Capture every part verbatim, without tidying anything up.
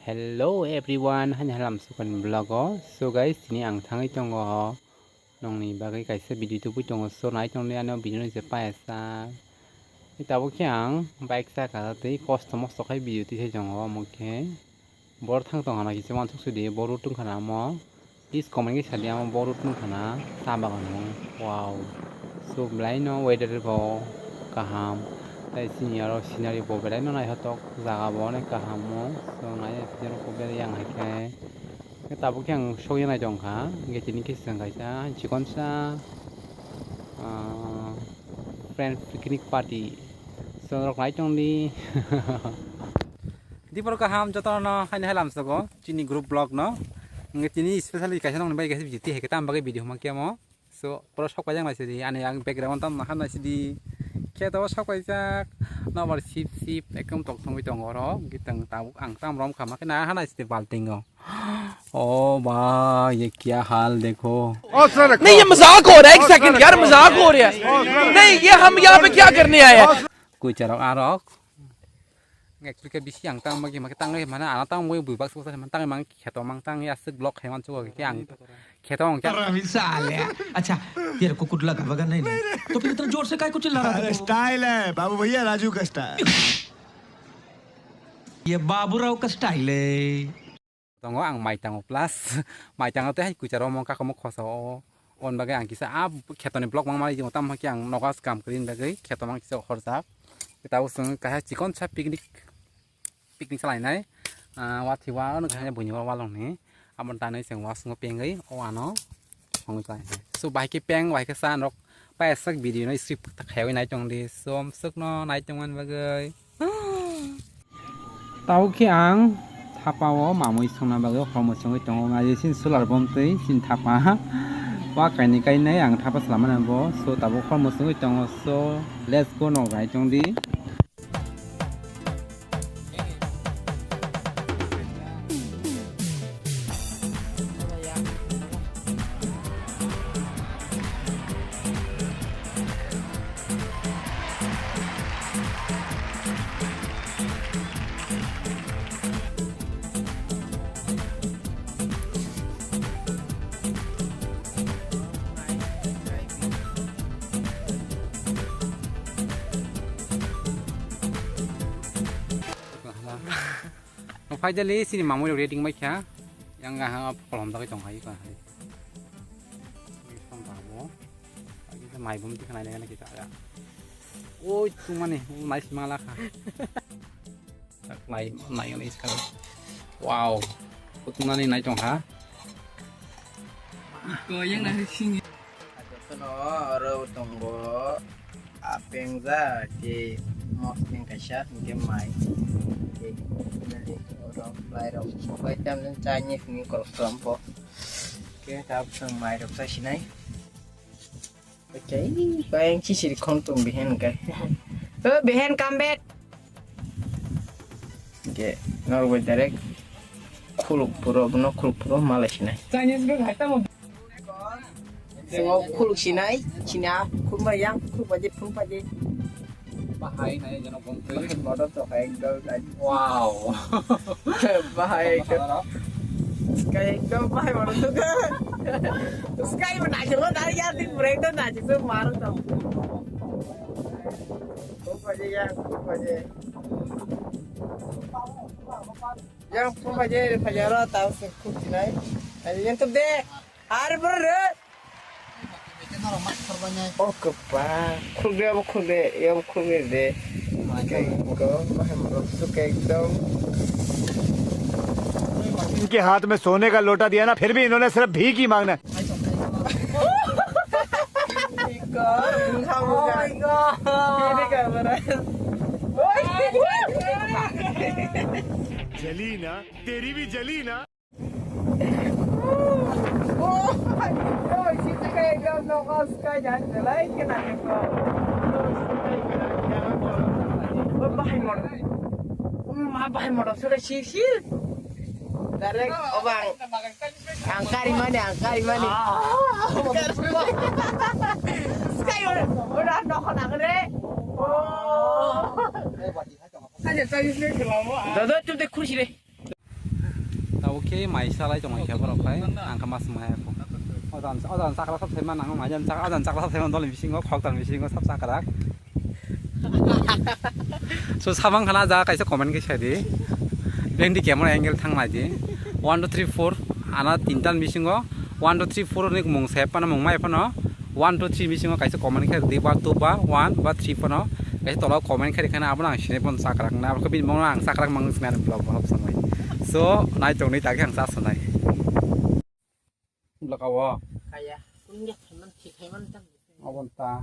Hello everyone, hani halam sukani vlog o. So guys, tini ang thangwi tongo nongni bagwi kaisa video tubui tongo. So nai tongdi ano video ni je paisa. Tabuk khe ang bike saka tei kosto mosto khai video tisai tongo omo khe. Bor thang tong hana kisa wansuk sidi, bor road tong khana amo. Please comment khe sadi amo bor road tong khana sa bagan o. Wow. So belai no weather bo kaham. Tai sini aro scenery bo belai no naithotok, jaga bo onek kaham o. So nai sini aro belai yang hai khe. Tabuk khe ang sogwi nai tong kha. Hingke tini khe chwng kaisa chikon sa, ah, friend picnic party. So norok nai tong di. Dipor kaham jotono haini hai lamsogo chini group vlog no. Hingke tini specially kaisa nongni bai kaisa video tihai khe tam bagwi video hwnma khe mo. So pura sok paijak nai sidi ani ang background tam naha nai sidi. Khe to sok paijak nobar sip sip ekdom tok thangwi tongo oro. Hingke tang tabuk ang tam rom kha ma khe naha nai sidi balting o. ओ भाई, ये क्या हाल देखो। नहीं, ये मजाक हो रहा है, एक सेकंड यार, मजाक हो रहा है। नहीं, ये हम यहाँ पे क्या करने आए हैं? Kucharok arok. Actually khe bisi ang tang magi magi tang mana ana tang mui bui bak susa man tang mang kheto mang tang ya sik block khe man chugo khe ang kheto ang khe. हरामी साले। अच्छा, तेरे को कुछ लगा वगा नहीं ना? तो फिर इतना जोर से काय को चिल्ला रहा था अरे तू? स्टाइल है बाबू भैया, राजू का स्टाइल। ये बाबूराव का स्टाइल है। Tongo ang maitango plus maitango tei hai kucharo omo kakomo khosa o. On bagwi ang kisa a khetoni block mang mali tongo, tamo khe ang nogo kam kwrwini bagwi kheto mang kisa horjak. Tabuk chwng kaisa chikon sa picnic, picnic salainai. Ah, wathiwa ono kaisa buini walongni. Abo tanwi chwng wasongo pengwi o ano songwi salainai. So bahai khe peng, bahai khe sa norok paisa video no skip khaywi nai tong di. So amswkno nai tongmani bagwi. Tau khe ang thapa o mamui songna bagwi hormo songwi tongo. Nai sin solar bomb twi sin thapa. Wa kainwi kainwi ang thapa swlamani bo. So tabuk hormo songwi tongo. So let's go no rai tong di. Finally, sini mamui rok ready wngbai kha. Yang ga ha kolom dagwi tong hai kha. Mai bum tikha nai nai kita ya. Oi, tumani, mai simala kha. Tak nai, nai, nai, sekarang. Wow. Kutumani nai tong ha. Ko yang nai sini. Jotono oro tongo apeng ja, ke mosling kaisa, hingke mai. Ke oro mai rok, bai tam Chinese ni kolom po. Ke tabuk mai rok sa sinai. Okay, bayang sisiri khon tong behen kai. Oh, behen, come back. Ge, norok bai direct khuluk puro, bono khuluk puro malai sinai. Chinese bai hai tamo. Singo khuluk sinai, sina khuluk ma yang, khuluk baje, khuluk baje. Bahai nai jeno gomtwi. Bahai motor to hai ekdom nai. Wow. Bahai ekdom. Sky ekdom bahai motor to. Sky mo nai jeno nai ya din break to nai jeno maro to. Khuluk baje ya, khuluk baje. Yang khuluk baje, baje ro tao se khuluk sinai. Yang tu de. Har bro. O kwpa. Khuluk de, abo khuluk de, abo khuluk de. Kek dong, bahai motor suk kek dong. इनके हाथ में सोने का लोटा दिया ना, फिर भी इन्होंने सिर्फ भीख ही मांगना है। Oh my God. Jali na, teri bhi jali na. Bahai motor. Bahai motor sudah sisir. Direct obang. Ang kari mani, ang kari mani. Sky udah, udah nokon agre. Oh. Dodo, chum te khushi re. Oke, mai salai tongmani khe borok khai, ang khe mas maya ko. Odan, odan chakla sab thaiman, ang mai jan chak-, odan chakla sab thaiman dol bisingo, khoktan bisingo sab chakrak. So, samang khana ja kaisa comment khe sai di. Beng di camera angle thang nai di. One, two, three, four, ana tintan bisingo, one, two, three, four ni mung sai phano, mung mai phano, one, two, three bisingo kaisa comment khe di, ba two ba one ba three phano. Kaisa tola comment khe khana abono ang sinai phano chakrak na, aboni bini mung ang chakrak mang sinai vlog bo hap samai. So, nai tong ni tak ang sa sanai. Laka wo. Kaya. Kun ya khaiman, thi khaiman tang. Abon ta.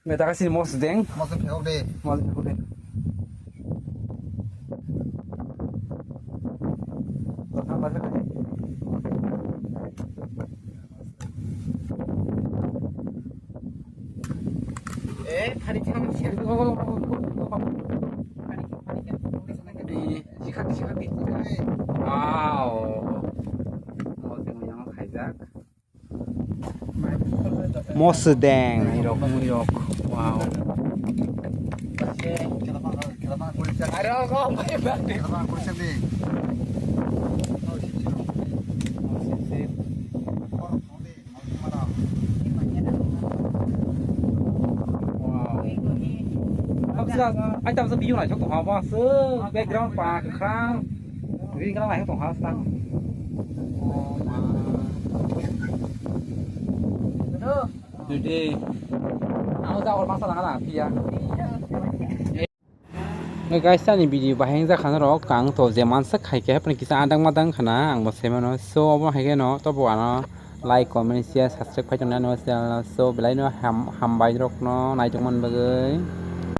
Me ta kasi mos deng. Mos deng phek de. Mos deng phek de. Eh, thari thang. Thari, thari. Wow. Mosdeng, irok, irok. Wow. Wow. Tamsa, ai tamsa view naithok tongha bo aswk background pa kwkhwrang. Green colour naithok tongha aswk. Today. Ang jagor masa nang nang phiya. Guys, ani video bahai wngjakha norok, ang to je mansa khaikhe haphano kisa adang madang khana ang bo saimano. So obo haikhe no tobo ano like, comment, share, subscribe khai tongna no channel. So belai no ham-, hambai rokno naitongmani bagwi.